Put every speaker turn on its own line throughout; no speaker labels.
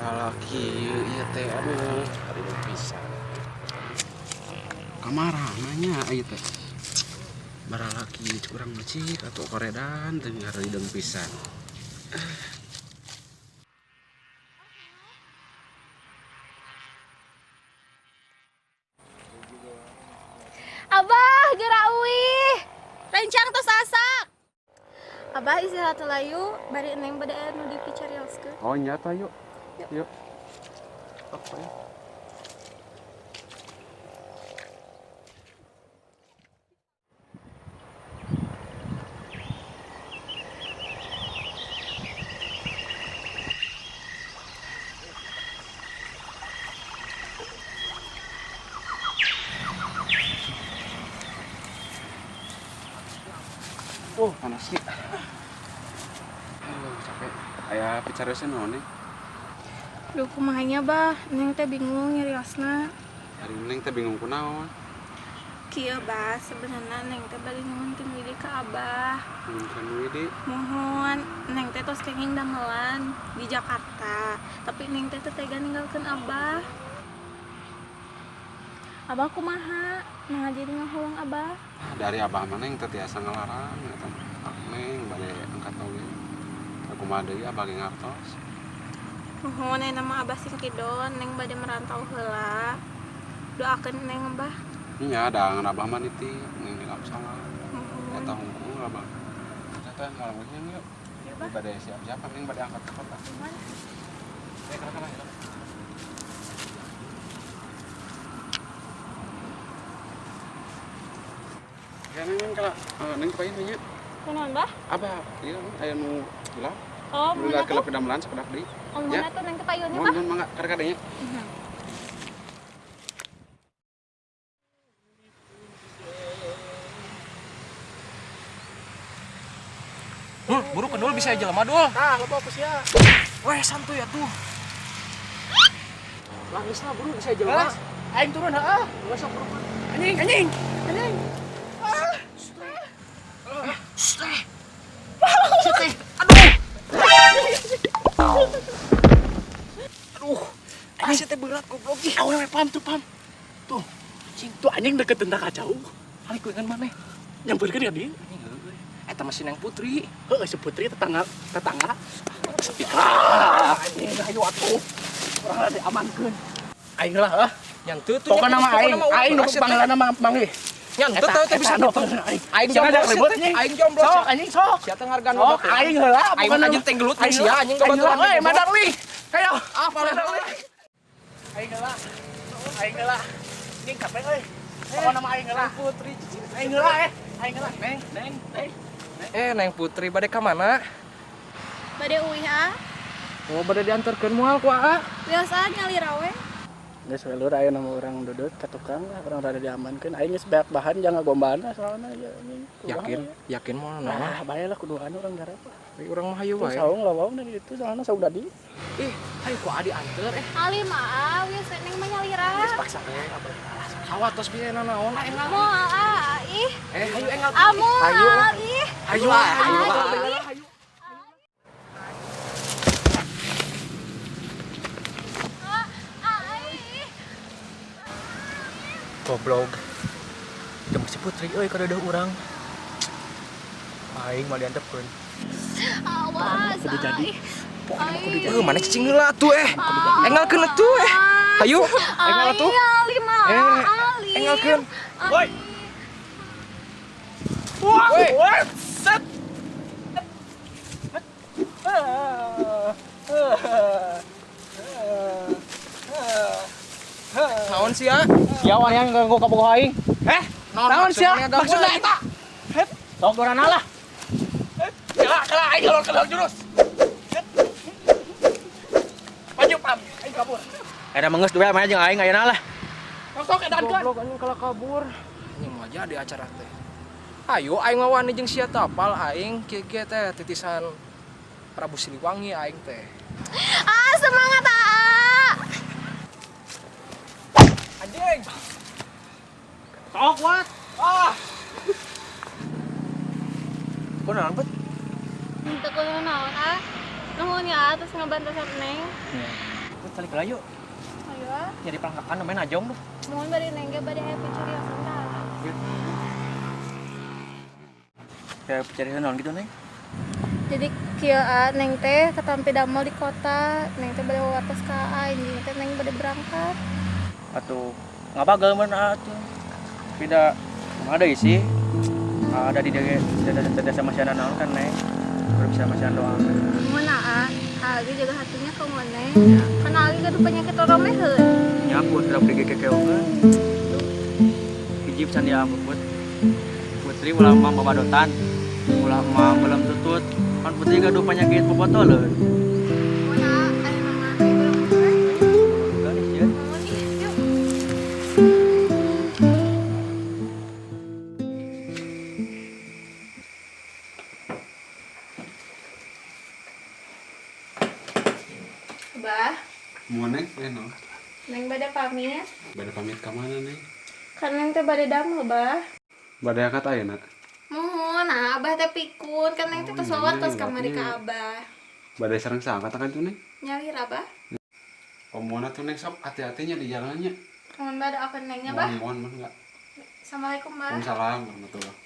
Lalaki ieu teh, aduh, aduh pisan. Kamarana nya ieu teh? Baralaki kurang becik atau koredan teu ngareudeng pisan.
Abah, geura uih. Rencang tos asak. Abah, istirahat heula yuk, bari Neng bade aya nu dipicarioskeun.
Oh nyata, yuk.
Yuk.
Yuk. Apa ya? Oh, panas sih. Aduh, capek. Aya picariosna naon nih?
Duh, kumaha nya, Bah? Neng teh bingung nyariosna.
Ari Neng teh bingung kunaon?
Kieu, Bah, sebenarnya Neng teh bade nyuhunkeun widi ka Abah.
Nyuhunkeun widi?
Mohon, Neng teh tos kenging damelan di Jakarta, tapi Neng teh teu tega ninggalkeun Abah. Abah kumaha? Nah, jadi ngaholong Abah.
Dari Abah mah Neng teh tiasa ngalarang eta Neng bade angkat oge. Kumaha deui, Abah ge ngartos.
Mohon, aya nama Abah sing kidon, Neng bade merantau heula. Doakeun Neng, Abah.
Nya da ngan Abah mah nitip Neng dilap salah.
Mohon.
Eta hungkul Abah. Eta teh malam ini yuk.
Yuk, Bah.
Bade siap-siap Neng bade angkat ke kota.
Mohon.
Eh, kala-kala ya. Ya, Neng, kala, Neng kepain nya.
Kunaon, Bah?
Abah, iya, aya nu gelap.
Oh,
Nu
mana
gelap
tuh?
kedamelan sakedak deui.
Oh,
Ya.
mana tuh Neng kepayunnya,
Mohon,
Bah?
mohon, mangga kada-kadanya.
Dul, buru kendul bisa jelema, Dul.
Ah, lo fokus ya.
Weh, santuy atuh. Langis lah, buru bisa jelema.
Lah, aing turun heeh.
Nggak usah buru.
Anjing, anjing. Anjing.
Aduh. Anjing teh berat goblok ih.
Awewe pam tuh pam. Tuh. Anjing tuh anjing deket tentang kacau.
Ari kuingan maneh.
Nyamperkeun ka dieu.
Anjing heueuh. Eta mah si Neng Putri.
Heeh, si Putri tetangga tetangga. Ah, anjing ayo atuh. Urang rada diamankeun. Aing lah heuh.
Nyantu tuh.
Pokokna mah aing, aing nu panggilanna mah manggih.
Nyantu teh teh bisa gitu.
Aing.
Aing
Jangan
jomblo
ribut
sia teh.
anjing.
Aing jomblo
Sok
sia.
anjing sok.
Sia teh ngargaan
Sok aing heula.
Aing mah anjing teh gelut jeung sia anjing
Aing heula
babaturan.
euy, madar wih. Hayo.
Ah, paling.
Aing heula. Aing heula. Anjing capek euy. Pokokna mah aing heula.
Putri.
Aing heula eh. Aing heula. Neng, neng, neng.
Eh, Neng Putri bade ka mana?
Bade uih, ah.
Oh, bade diantarkeun moal ku Aa.
Wios ah nyalira we.
Geus we lur, aya nama urang dudut ka tukang lah, urang rada diamankeun. Aing geus beak bahan jangan gombalna soalna ya anjing.
Yakin, yakin moal naon?
Nah, bae lah kuduan urang garap lah.
Ari urang mah hayu
Tuh
wae.
saung lawang dari itu soalna saung dadi.
Ih, hayu ku Aa dianter eh.
Ali mah, wios we Neng mah nyalira.
Geus paksa we abah.
Sawah tos bieu nanaon engal.
Moal ah, ih.
Eh, hayu engal.
Ah, moal,
Hayu lah.
ih.
Hayu lah, hayu lah.
Ih. Ah, ah, ih.
Goblok. Jeung si Putri euy kadeudeung urang. Aing mah diantepkeun.
Awas.
Kudu jadi.
ah, ih.
Pokoknya mah kudu jadi.
Eh, mana cicing heula atuh eh. Engalkeun atuh eh. Hayu, engal atuh.
Ai, Ali mah,
Eh,
Ali.
engalkeun.
Woi.
Woi.
Wah, set.
Naon sia?
Sia wah yang ganggu ka bogoh aing.
Eh, naon sia? Maksudna eta?
Sok dorana lah.
Kala, kala aing kelor-kelor jurus. Maju pam, aing kabur.
Eta mah geus duel mah jeung aing ayeuna lah.
Sok sok edankeun.
Goblok anjing kalah kabur. Anjing moal jadi acara teh. Ayo aing mah wani jeung sia tapal aing kieu-kieu teh titisan Prabu Siliwangi aing teh.
Ah, semangat, ah.
Anjing.
Sok wat. Ah.
Kunaon, Put?
Teu kudu naon, ah. Nuhun ya, terus ngabantosan Neng.
Calik lah yuk.
Ayo ah.
Nyari perangkakan namanya najong tuh.
Mohon bari neng ge bade aya picariosan ka.
Kayak cari naon gitu neng.
Jadi kieu ah, neng teh katampi damel di kota, neng teh bade wawartos ka aa, anjing teh neng bade berangkat.
Atuh ngabagal mana atuh. Tidak ada sih. Ada di dia tidak sama siana naon kan neng. Baru bisa sama siana doang.
Mun aa, aa jaga hatinya ke mana? Kan aa gaduh penyakit oromeheun.
Nyaput udah beli kekeokeun. Hiji pisan dia put. Putri ulah mah babadotan. Ulah mah belum tutut. Kan Putri gaduh penyakit bobotoleun.
Mun aa, aya nama ayo berangkat.
Ya.
Mun ih, yuk. Bah,
Mau neng, naon?
neng bade pamit.
Bade pamit ka mana neng?
Kan neng teh bade damel, bah.
Bade angkat ayeuna.
Muhun, nah, abah teh pikun, kan neng teh
Oh,
tos
iya,
wawartos
iya,
kamari
iya.
ka abah.
Bade sareng saha katakan tuh neng?
Nyalir abah.
Omongan tuh neng sok hati-hatinya di jalannya.
Mohon bah doakan nengnya, bah.
Mohon mohon enggak.
Assalamualaikum, bah.
Waalaikumsalam warahmatullahi.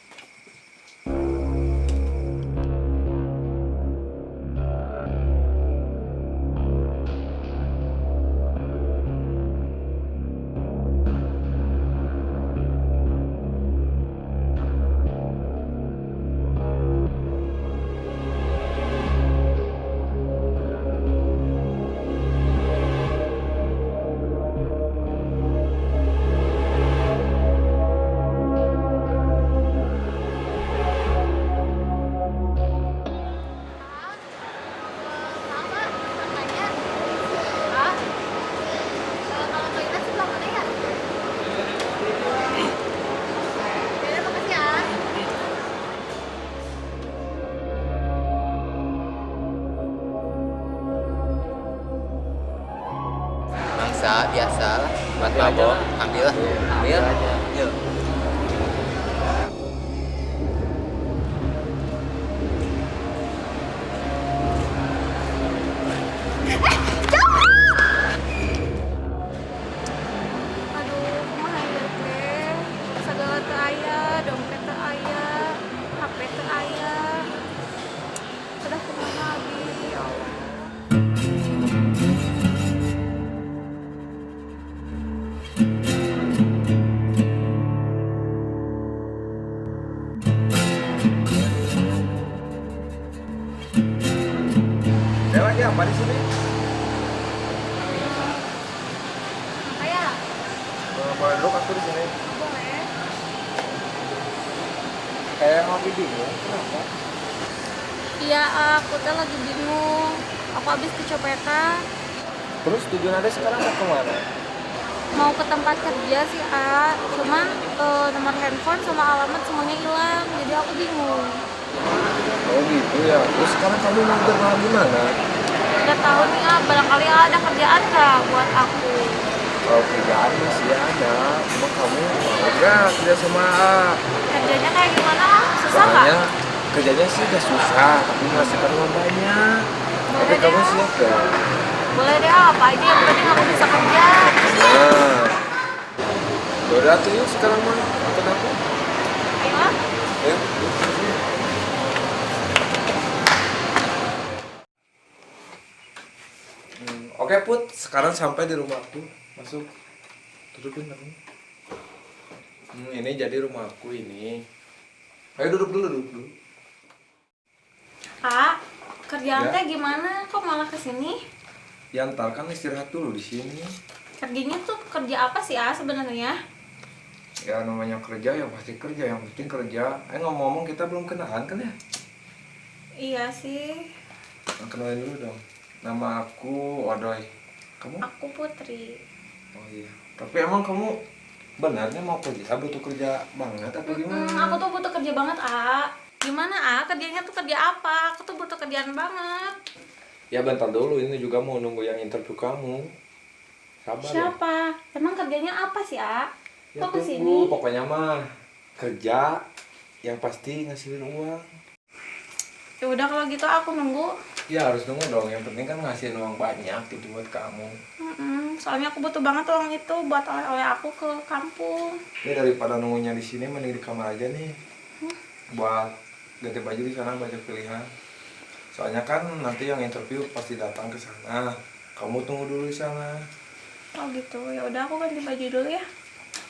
Maaf, ah, mau nanya. Ah, kalau toilet sebelah mana ya? Yaudah, makasih ya.
Mangsa biasa lah buat mabok, ambil lah, ambil. Yuk.
Aduh, kumaha ieu teh? Sagala teu aya, dompet teu aya, HP teu aya. Udah kumaha abi, ya Allah.
Saya lagi apa di sini?
Apa ya?
Boleh duduk aku di sini.
Boleh.
Kayak lagi bingung, kenapa?
Iya, aku teh lagi bingung. Aku habis kecopetan.
Terus tujuan Anda sekarang mau kemana?
Mau ke tempat kerja sih, A. Cuman nomor handphone sama alamat semuanya hilang. Jadi aku bingung.
Oh gitu ya. Terus sekarang kamu mau bermalam di mana?
Gak tahu nih, A. Barangkali A ada kerjaan nggak buat aku?
Kalau kerjaan masih ada, cuma kamu mau nggak kerja sama A?
Kerjanya kayak gimana, A? Susah nggak?
Soalnya kerjanya sih gak susah, tapi menghasilkan uang banyak.
Boleh
Tapi
deh,
kamu
A.
siap gak?
Boleh deh, A. Apa aja yang penting aku bisa kerja.
Nah, yaudah tuh yuk sekarang mah ikut aku.
Ayo, A.
Ayo. Oke Put, sekarang sampai di rumahku. Masuk. Dudukin kamu. Ini jadi rumahku ini. Ayo duduk dulu, duduk dulu.
A, kerjaan
Ya.
teh gimana? Kok malah kesini?
Ya ntar kan istirahat dulu di sini.
Kerjanya tuh kerja apa sih, A sebenarnya?
Ya namanya kerja ya pasti kerja, yang penting kerja. Ngomong-ngomong kita belum kenalan kan ya?
Iya sih,
Nah, kenalin dulu dong. Nama aku Odoy. Kamu?
aku Putri.
Oh iya. Tapi emang kamu benarnya mau kerja, butuh kerja banget atau gimana?
Aku tuh butuh kerja banget, A. Gimana, A? Kerjanya tuh kerja apa? Aku tuh butuh kerjaan banget.
Ya bentar dulu, ini juga mau nunggu yang interview kamu. Sabar ya.
Siapa? Emang kerjanya apa sih, A?
Ya,
Kok
tunggu,
kesini?
pokoknya mah kerja yang pasti ngasilin uang.
Ya udah kalau gitu aku nunggu.
Ya harus nunggu dong, yang penting kan ngasihin uang banyak gitu buat kamu.
Soalnya aku butuh banget uang itu buat oleh-oleh aku ke kampung.
Ini daripada nunggunya di sini, mending di kamar aja nih. Buat ganti baju di sana banyak pilihan. Soalnya kan nanti yang interview pasti datang ke sana. Kamu tunggu dulu di sana.
Oh gitu, ya udah aku ganti baju dulu ya.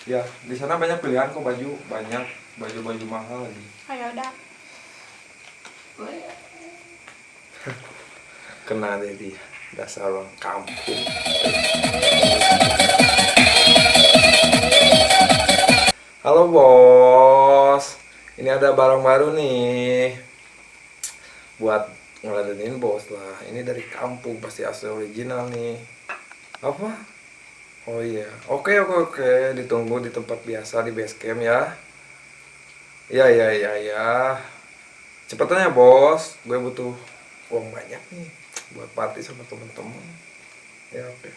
Ya, di sana banyak pilihan kok baju, banyak baju-baju mahal lagi.
Oh ya udah.
Kena deh dia, dasar orang kampung. Halo bos, ini ada barang baru nih. Buat ngeladenin bos lah. Ini dari kampung, pasti asli original nih. Apa? Oh iya, oke, ditunggu di tempat biasa di base camp ya. Ya. Cepetan ya bos, gue butuh uang banyak nih buat party sama temen-temen. Ya oke.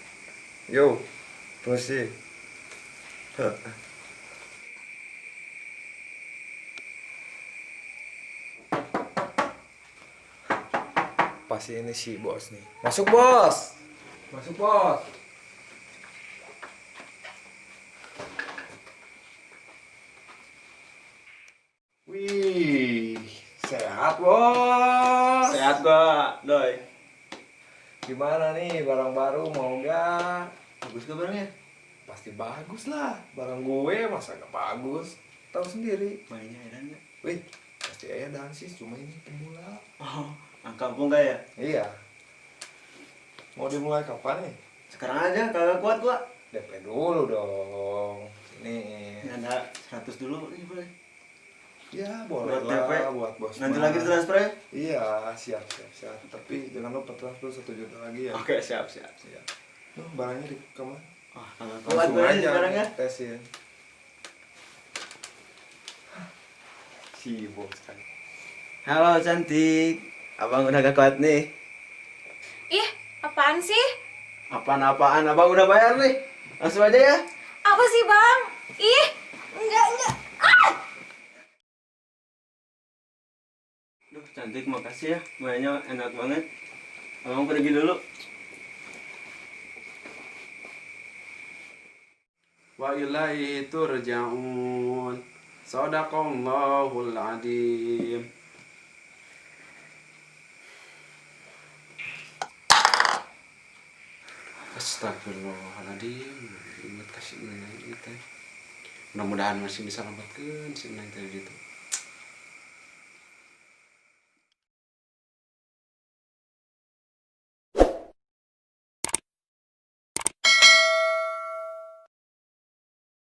Yo, terus sih. Pasti ini si bos nih. Masuk bos. Masuk bos. Wih, sehat bos.
Sehat gua, Doi.
Gimana nih barang baru, mau gak?
Bagus gak barangnya?
Pasti bagus lah. Barang gue masa gak bagus? Tahu sendiri.
Mainnya edan gak?
Wih, pasti edan sih, cuma ini pemula.
Oh, kampung gak ya?
Iya. Mau dimulai kapan nih?
Sekarang aja, kagak kuat gua.
DP dulu dong. Sini.
Ini ada 100 dulu nih boleh.
Ya boleh
buat
lah,
DP,
buat bos.
Nanti lagi transfer ya?
Iya, siap. Tapi jangan lupa transfer 1 juta lagi ya.
Oke, siap.
Nuh, barangnya di kamar.
Ah, langsung aja barangnya.
Tesin. Si bos kan.
Halo cantik, abang udah gak kuat nih.
Ih, apaan sih?
Apaan-apaan, abang udah bayar nih. Langsung aja ya.
Apa sih bang? Ih, enggak. Ah!
Duh, cantik, makasih ya. Mainnya enak banget. Abang pergi dulu.
Wa ilaihi turja'un. Sadaqallahul adzim. Astagfirullahaladzim. Ingat kasih neng itu. Mudah-mudahan masih bisa lambatkeun si neng tadi itu.